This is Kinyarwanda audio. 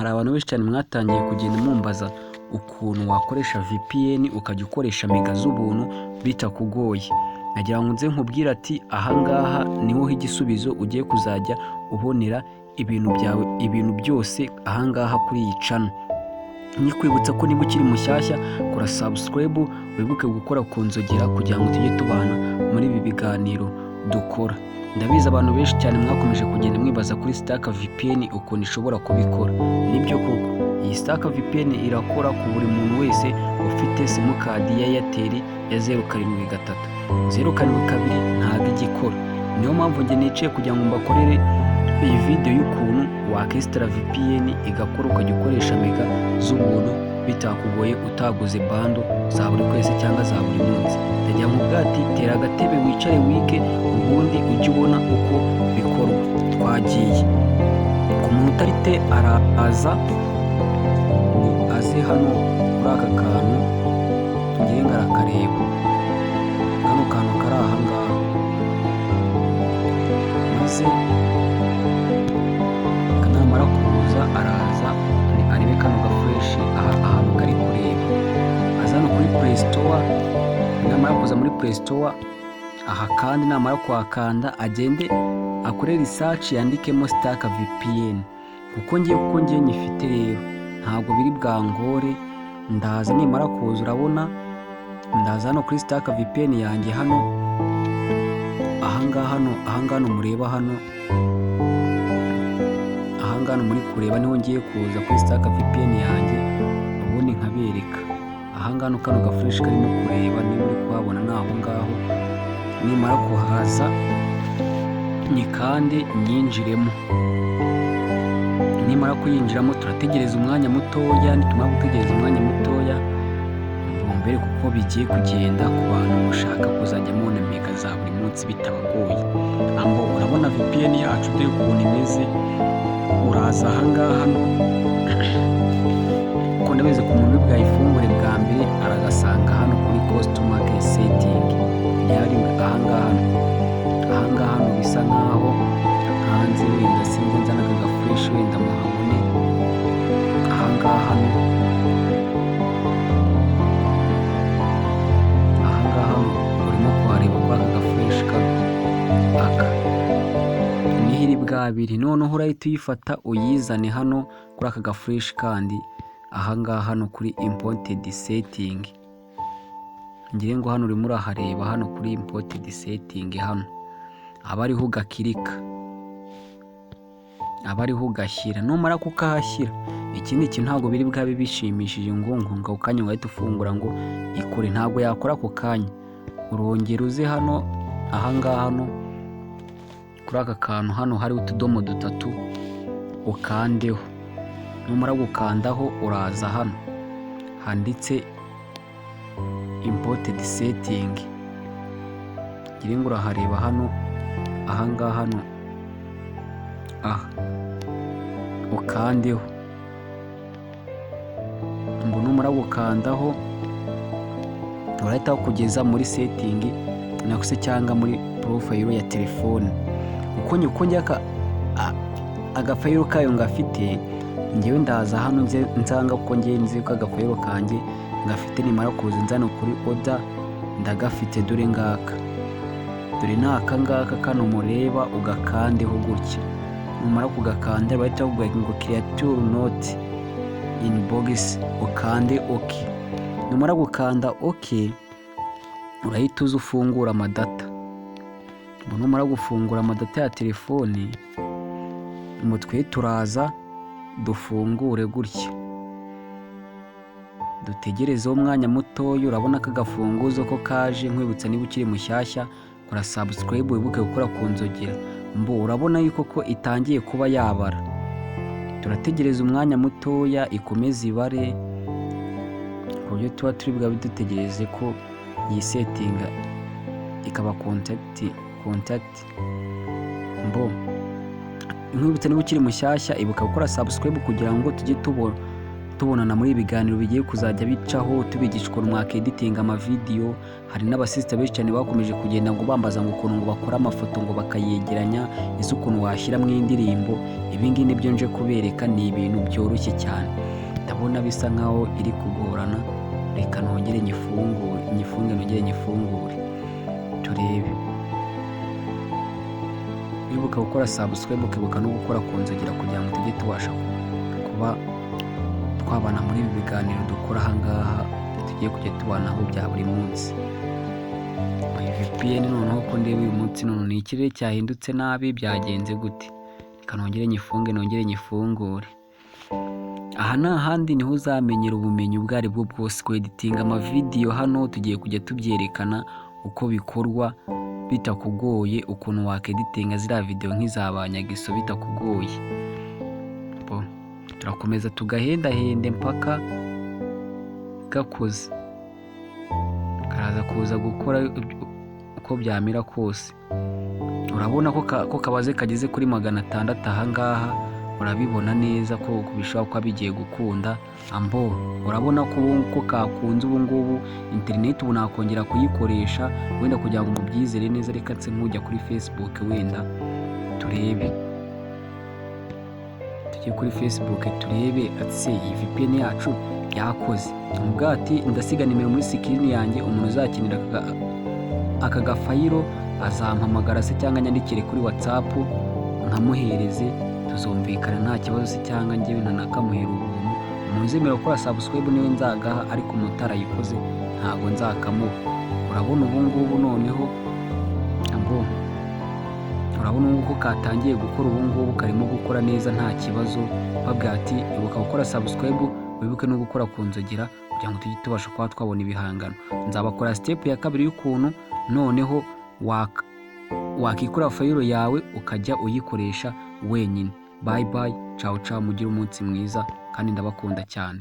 Hari abantu benshi cyane mwatangiye kugenda mumbaza ukuntu wakoresha VPN ukajya ukoresha mega z'ubuntu bitakugoye. Nagira ngo nze nkubwire ati ahangaha niho igisubizo ugiye kuzajya ubonera ibintu byawe, ibintu byose ahangaha kuri iyi channel. Nyikwibutsa ko niba ukiri mushyashya, kora subscribe, wibuke gukora ku nzogera kugira ngo tujye tubana muri ibi biganiro dukora. Ndabizi abantu benshi cyane mwakomeje kugenda mwibaza kuri Stark VPN ukuntu ishobora kubikora. Nibyo koko, iyi Stark VPN irakora ku buri muntu wese ufite simukadi ya Airtel ya 073 072, ntabwo igikora. Niyo mpamvu njye nicaye kugira ngo mbakorere iyi video y'ukuntu wakinstalla VPN igakora, ukajya ukoresha mega z'ubuntu bitakugoye, utaguze bundle za buri kwezi cyangwa za buri munsi. Ndagira ngo ati tera agatebe wicare wige, ubundi ujye ubona uko bikorwa. Twagiye. Ku muntu utarite araza ni aze hano kuri aka kantu, ngiye ngarakareba kano kantu kari aha ngaha, maze namara kuza araza arebe kano gaflèche aha ahantu kari kureba, aza hano kuri Play Store. Namara kuza muri Play Store aha kandi, namara kuhakanda, agende akore research, yandikemo Stark VPN. Kuko ngiye nyifite rero, ntabwo biri bwangore. Ndaza, nimara kuza urabona ndaza hano kuri Stark VPN yanjye hano ahangaha, hano ahangaha hano mureba hano ahangaha hano muri kureba, niho ngiye kuza kuri Stark VPN yanjye, ubundi nkabereka ahangaha hano kano gaflèche karimo kureba. Niba uri kuhabona ni aho ngaho. Nimara kuhaza nyikande nyinjiremo. Nimara kuyinjiramo turategereza umwanya mutoya. Nitumara gutegereza umwanya mutoya, mbere kuko bigiye kugenda ku bantu mushaka kuzajya mubona mega za buri munsi bitabagoye. Ambo urabona VPN yacu dore ukuntu imeze. Uraza ahangaha hano, kuko ndabizi ku muntu uri bwayifungure bwa mbere aragasanga hano kuri customer care setting, ntihari ahangaha hano, ahangaha hano bisa nkaho hanze wenda sinzi, nzana aka gaflèche wenda muhabone ahangaha hano, ahangaha hano urimo kuhareba kuri aka gaflèche kano, aka niho iri bwabiri. Noneho urahita uyifata uyizane hano kuri aka gaflèche kandi ahangaha hano kuri important setting. Ngire ngo hano urimo urahareba hano kuri important setting, hano aba ariho ugakirika, aba ariho ugashyira. Numara kukahashyira, ikindi kintu ntabwo biri bwabe bishimishije ngo ako kanya wahita ufungura ngo ikore, ntabwo yakora ako kanya. Urongera uze hano ahangaha hano kuri aka kantu hano hariho utudomo dutatu, ukandeho. Numara gukandaho, uraza hano handitse important setting. Ngira ngo urahareba hano ahangaha hano, aha ukandeho. Ngo numara gukandaho, urahita bakugeza muri setting nako se cyangwa muri profile ya telefone. Uko njya agafile kayo ngafite ngewe, ndaza hano nze nsanga, kuko ngewe nzi ko agafile kanjye ngafite. Nimara kuza nzano kuri other, ndagafite, dore ngaka, dore ni aka ngaka kano mureba, ugakandeho gutya. Numara kugakanda, bahita bakubwira ngo "Create note in box", ukande OK. Numara gukanda OK, urahita uza ufungura amadata. Numara gufungura amadata ya telefoni, umutwe turaza dufungure gutya, dutegerezeho umwanya mutoya. Urabona ko agafunguzo ko kaje. Nkwibutsa, niba ukiri mushyashya, kora subscribe, wibuke gukora ku nzogera. Mbo urabona yuko ko itangiye kuba yabara. Turategereza umwanya mutoya ikomeze ibare, ku buryo tuba turi bwabe dutegereze ko yisettinga ikaba contact. Mbo nkwibutsa, niba ukiri mushyashya, ibuka gukora subscribe kugira ngo tujye tubona Tubonana muri ibi biganiro bigiye kuzajya bicaho, tubigisha ukuntu mwakeditinga amavideyo. Hari n'abasisita benshi cyane bakomeje kugenda ngo bambaza ngo ukuntu ngo bakora amafoto ngo bakayegeranya, ese ukuntu washyiramo indirimbo. Ibi ngibi nibyo nje kubereka, ni ibintu byoroshye cyane. Ndabona bisa nkaho iri kugorana, reka nongere nyifungure, nyifunge, nongere nyifungure turebe. Wibuka gukora subscribe, ukibuka no gukora ku nzogera kugira ngo tujye tubasha kuba twabana muri ibi biganiro dukora ahangaha, tugiye kujya tubanaho bya buri munsi. Iyi VPN noneho ko ndeba uyu munsi none ni ikirere cyahindutse nabi, byagenze gute? Reka nongere nyifunge, nongere nyifungure. Aha ni ahandi niho uzamenyera ubumenyi ubwo ari bwo bwose, kweditinga amavideyo. Hano tugiye kujya tubyerekana uko bikorwa bitakugoye, ukuntu wakeditinga ziriya videwo nk'iza ba Nyagiso bitakugoye. Bo, turakomeza tugahendahende mpaka gakoze, karaza kuza gukora uko byamera kose. Urabona ko kabaze kageze kuri 600 ahangaha, urabibona neza ko bishobora kuba bigiye gukunda. Ambo urabona ko ubu ko kakunze, ubu ngubu interineti ubu nakongera kuyikoresha. Wenda kugira ngo mubyizere neza, reka nse nk'ujya kuri Facebook, wenda turebe, tujye kuri Facebook turebe ati iyi VPN yacu yakoze. Umubwira ati ndasiga nimero muri screen yanjye, umuntu uzakenera aka gafayiro azampamagara se cyangwa anyandikire kuri WhatsApp nkamuhereze, tuzumvikana nta kibazo se, cyangwa njyewe ntanakamuhera ubuntu. Umuntu uzemera gukora subscribe niwe nzagaha, ariko umuntu utarayikoze ntabwo nzakamuha. Urabona ubu ngubu noneho ngo urabona ubu ko katangiye gukora, ubu ngubu karimo gukora neza nta kibazo. Babwira ati ibuka gukora subscribe, wibuke no gukora ku nzogera kugira ngo tujye tubasha kuba twabona ibihangano. Nzabakora step ya kabiri y'ukuntu noneho wakikora fayiro yawe ukajya uyikoresha wenyine. Bye bye, ciao ciao, mugire umunsi mwiza kandi ndabakunda cyane.